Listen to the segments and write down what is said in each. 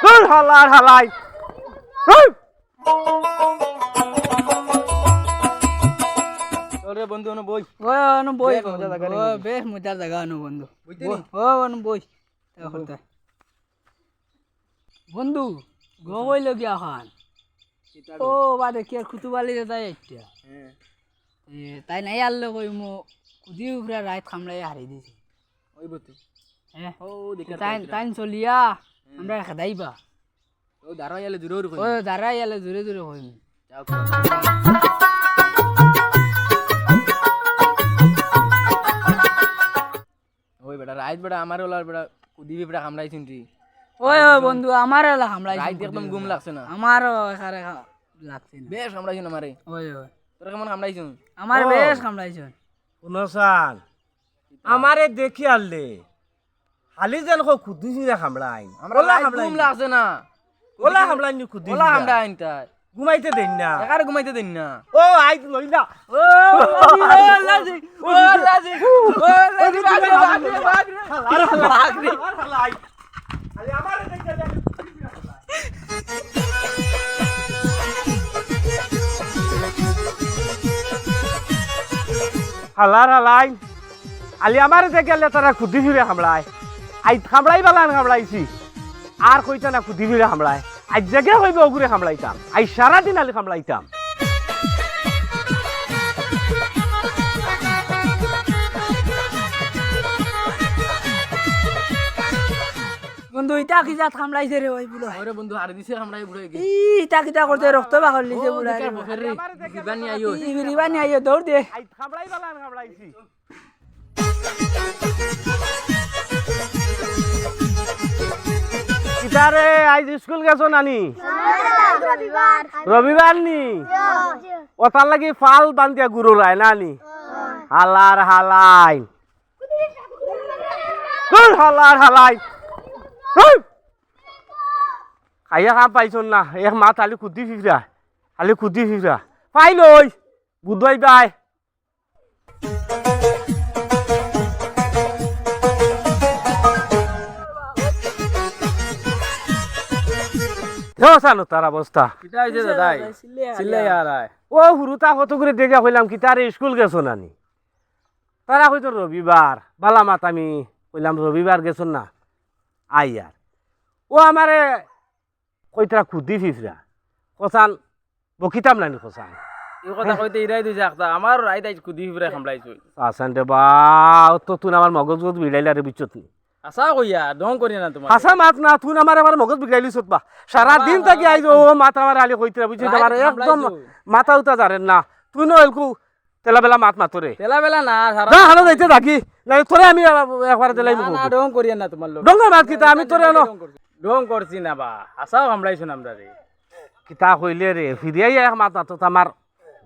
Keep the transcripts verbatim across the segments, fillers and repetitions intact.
ধুর, হালার হালাই। ধুর। চল রে বন্ধু, অনো বই। ওই, অনো বই, বেশ মজার জাগা রে ও, বন্ধু। বেশ মজার জাগা অনো বন্ধু। বইতে বই, নি? ও, অনো বই। তা বই। করতে। বন্ধু, গো কইলো গিয়া খান। কিতা ও, গো? বাদে কি আর কুতুব আলী দাদা একটা। হ্যাঁ। এ, তাইন আইয়ারলে কইমু, কুদি উপরে রাইত খামড়াই হারি দিছে। ওই বতু। হ্যাঁ। ও, দেখি আর তাইন, কইরা। তাইন চলিয়া, হ্যাঁ। আমরা খেদাইবা। ও, দাঁড়াই আলে জোরে জোরে কইমু। ও, দাঁড়াই আলে জোরে জোরে কইমু। যাও, কও। ওই বেটা, রাইত বেটা, আমারে ওলা বেটা, কুদি বেটা কামড়াইছইন রে। ওই, ওই বন্ধু, আমারে ওলা কামড়াইছইন রাইত একদম কুদি ঘুম বেটা। লাগছে না। আমারও এখানে খা-, লাগছে না। বেশ কামড়াইছইন আমারে। ওই, ওই। তোরে কেমন কামড়াইছইন? আমারে ও। বেশ কামড়াইছইন। হুনো চাইন, আমারে দেখিয়ারলে, খালি যেন কও কুদি ফিরা কামড়াইন। আমরা ওলা রাইত ঘুম কামড়াইন। লাগছে না। ওলা কুদি কামড়াইন নি কুদি ওলা ফিরা। কামড়াইন তাই। ঘুমাইতে দেইন না। একারে ঘুমাইতে দেইন না। ও, আইজ লইলা। ও, আল্লাজি, ও, আল্লাজি, ও, আল্লাজি, ও, আল্লাজি, বাঘ রে, বাঘ রে, বাঘ রে। আরে, বাঘ রে। আরে, আমারে দেখে দে। হালার হালাই। আলি আমারে দেখলে তারা কুদি ফিরে কামড়ায়। আইজ কামড়াই বালান কামড়াইছি। আর কইতা না কুদি ফিরে কামড়ায়। আইজ জেগে কইবে অগুরে কামড়াইতাম। আইজ সারাদিন আলি কামড়াইতাম। বন্ধু, ইটা কি জাত কামড়াইছে রে ওই বুড়া? ওরে বন্ধু, হারি দিছে কামড়াই বুড়া গি। ই, ইটা কিতা করছে? রক্ত বাকল নিছে ও, বুড়া দেখে রে। বকের রে। বিরিবানি আইও। ই, বিরিবানি আইও, দৌড় দে। আইজ কামড়াই বালান কামড়াইছি। কিতা রে, আইজ স্কুল গেছো না নি? রবিবার। রবিবার নি? অতার লাগি ফাল বান্ধিয়া ঘুরো রায় না নি? হালার হালাই। ধুর, হালার হালাই। ধুর। খাইয়া কাম পাইছইন না, এক মাত খালি কুদি ফিফরা, খালি কুদি ফিফরা। পাইল ওই, বুধবাই বাই। দেও চাইন তার অবস্থা। কিতা অইছে দাদাই? চিল্লাই আর আয়। ও হুরুতা কত করি দেখা কইলাম, কিতা রে স্কুল গেছো না নি? তারা কইতো রবিবার, বালা মাত আমি কইলাম রবিবার গেছো না, আই আর। ও আমারে কইতরা কুদি ফিফরা, কছান বকিতাম নানি কছান। ই কথা কইতে ইরাই দুই জাকতা, আমার রাইত আইজ কুদি ফিফরা কামড়াইছে। আসান রে বা, ও তো তুই আমার মগজ গজ বিড়াইলা রে, বুঝছত নি? হাছা কইয়া, ঢং করিয়া না তোমার। হাছা মাত না, তুই আমার আবার মগজ বিগড়াইলিছত বা। সারা দিন থাকি আইজ ও মাত আমার আলি কইতরা, বুঝছত? রাইত আমার একদম কামড়াইছো। মাথা উতা জারের না। তুই না এলকু তেলা বেলা মাত মাতরে। তেলা বেলা না, সারা যা, হানো যাইতে থাকি। নাই, তোরে আমি একবার দিলাই না, মুখ। না, ঢং করিয়া না তোমার লগে। ঢং মাত কিতা, আমি তোরে আনো। ঢং করছি না বা, হাছাও কামড়াইছো না আমরারে। কিতা কইলে রে, ফিরিয়াই এক মাত মাতো, আমার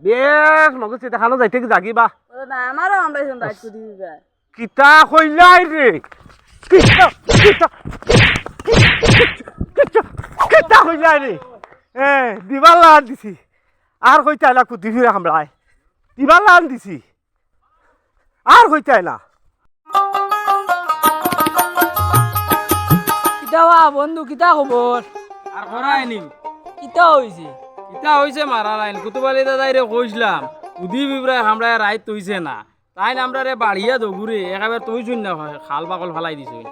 বেশ মগজ চিন্তা খানো যাইতে কি যাগি বা। ও না, আমারও কামড়াইছো না, আজকে দিবা। কিতা কইলাই রে? কিতা, কিতা, কিতা, কিতা কইলাই রে? এ, দিবার লান দিছি। আর কইতে আইলা কুদি ফিরে কামড়ায়। দিবার লান দিছি। আর কইতে আইলা। কিতা বা বন্ধু, কিতা খবর? আর করায়নি। কিতা অইছে? কিতা অইছে মারার আইন? কুতুব আলী দাদাইরে কইছলাম, কুদি ফিফরায় কামড়ায় রাইত থইছে না। তাইন আমরারে বাড়িয়া দগুরে একেবারে থইছইন না, খাল বাকল ফালাই দিছইন।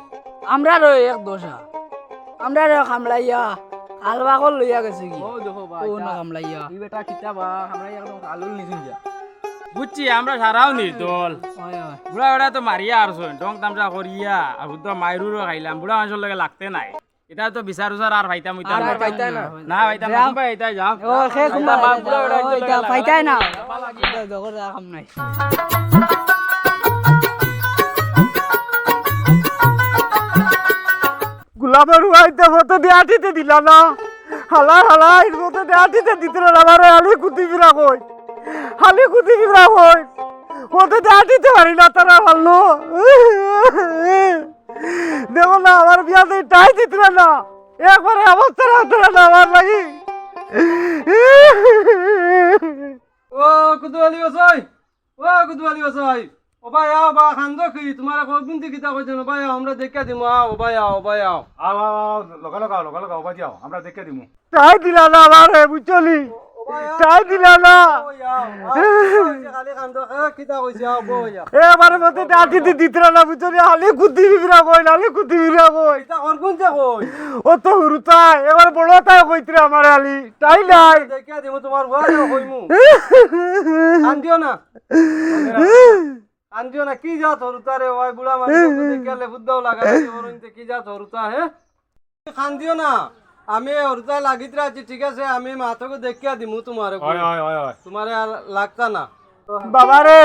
আমরারও এক দশা, আমরারে কামড়াইয়া খাল বাকল লইয়া গেছে গি। ও দেখো বা, ও না ইটা, কামড়াইয়া। ই বেটা কিতা বা, কামড়াইয়া একদম খাল নিছইন যা। বুঝছি, আমরা সারাও নির্দল। অয়, অয়। বুড়া বেটা তো মারিয়া আরছইন, ঢং তামশা করিয়া, আর হুদ্দা মাইরুরও খাইলাম, বুড়া মানষর লগে লাগতে নাই। ইটা তো বিচার উচার আর পাইতাম, অইতাম আর না। পাইতাম না। না, পাইতাম না। যাও। তুমি পাইতায় যাও। ও, শেষ আইতাম না। না, বুড়া বেটা অইতাম না। পাইতায় না। জগর রাখাম নাই। গোলামের উয়াইতে ফটো দিয়া আটিতে দিলা না। হালা, হালা, এর ফটো দিয়া আটিতে দিতে না, আমারে খালি কুদি ফিরা কই। খালি কুদি ফিরা কই। ফটো দিয়া আটিতে পারি না, তারা ভালো। দেখো না, আমার বিয়াতে টাই দিতরা না। একবারে অবস্থা রাখতরা না আমার লাগি। ও কুতুব আলী বাসাই, ও কুতুব আলী বাসাই, ও ভাই, আও বা, কান্দো কি? তুমারে কয়গুণ দি কিতা কইছি না ভাই, আও, আমরা দেখিয়া দিমু, আও, ও ভাই, আও, ও ভাই, আও। আও, আও, আও, লগে লগে আও, লগে লগে আও, ও ভাই, আও, আমরা দেখিয়া দিমু। তাই দিলা না আমারে, বুঝছো নি? ও ভাই, আও। তাই দিলা না। ও ভাই, আও, আও, কিতা কইছে, খালি কান্দো, এ, কিতা কইছে, আও, বই, আও। এ, আমারে মতে ডাকি দি দিতরা না, বুঝছো নি? খালি কুদি বিবরা কই, খালি কুদি বিবরা কই। কিতা করবো যে কই? ও তো হুরুতায়, এবার বড়তায় কইতরা আমারে খালি, তাই নাই। দেখিয়া দিমু, তুমার বুয়ারে কইমু। কান্দিও না। কান্দিও না, কি জাত হুরুতা রে, ওই বুড়া মানুষ দেখে লেবুর দাও লাগা লাগে, বড় ইনতে কি জাত হুরুতা, হে? কান্দিও না, আমি হুরুতা লাগিত রাখছি, ঠিক আছে? আমি মাতগু দেখিয়া দিমু তুমারে। অয়, অয়, অয়, অয়। তুমারে আর লাগতা না। বাবা রে,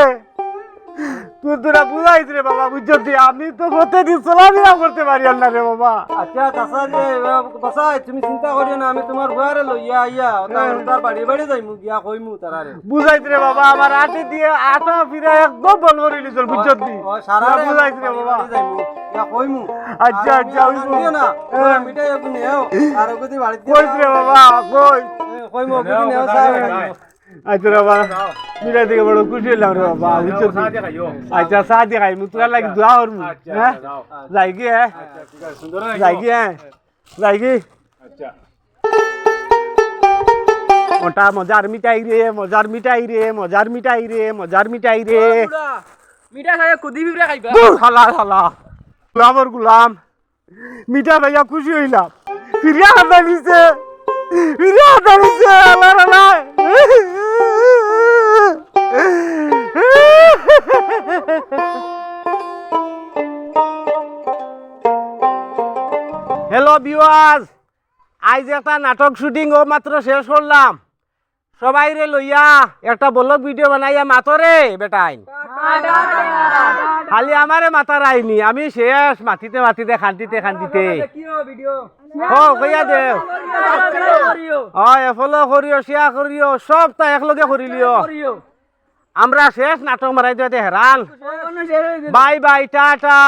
তুই তোরা বুঝাইস রে বাবা, বুঝছো তুই? আমি তো প্রতিদিন চলাফেরা করতে পারি আর না রে বাবা। আচ্ছা, চাচা রে, বাসাই, তুমি চিন্তা করিও না, আমি তুমার বুয়ারে লইয়া আইয়া, ওটা হ্যাঁ। হুরুতার বাড়ি বাড়ি যাইমু, গিয়া কইমু তারারে। বুঝাইতে রে বাবা, আমার আটি দিয়া আটা ফিরা একদম বন্ধ করি দিছল, বুঝছত নি? ও, সারা তোরা রে বুঝাইতে রে বাবা। বাড়ি যাইমু, ইয়া কইমু। আচ্ছা, আর আচ্ছা, আমি ওই কান্দিও না, হ্যাঁ। মিঠাই একটু নেও, আর ওগুদি বাড়িত কইস রে বাবা, কই? এ, কইমু, ওগুদি নেও, সারা। আচ্ছা রে বাবা, মিঠাই দেখে বড় খুশি হইলাম রে বাবা, বুঝছত নি? চা দিয়ে খাইও। আচ্ছা, চা দিয়ে খাইমু, তোরা লাগি দোয়া করমু, আচ্ছা, হ্যাঁ? আচ্ছা, যাও। যাই কি, হ্যাঁ? আচ্ছা, ঠিক আছে, সুন্দর হয়ে যাই কি, হ্যাঁ? যাই কি? আচ্ছা। ওটা মজার মিঠাই রে, মজার মিঠাই রে, মজার মিঠাই রে, মজার মিঠাই রে। ও বুড়া, মিঠা খাইয়া কুদি বিবরে খাইবা? দূর, হালা, হালা। গোলামর গোলাম। মিঠা ভাইয়া খুশি হইলাম। ফিরিয়া হাত আনিছে। ফিরিয়া হাত আনিছে। আল্লাহ, আল্লাহ। Hello viewers, আইজ একটা নাটক shooting ও মাত্র শেষ করলাম। সবাইরে লইয়া একটা vlog video বানাইয়া মাতো রে বেটাইন। খালি আমারে মাতার আইনি, আমি শেষ মাতিতে মাতিতে, খান্দিতে খান্দিতে। ও, কইয়া দেও। অয়, follow করিও, share করিও, সবতা একলগে করিলিও। আমরা শেষ, নাটক মারাই দিও দে হেরান। Bye bye, tata.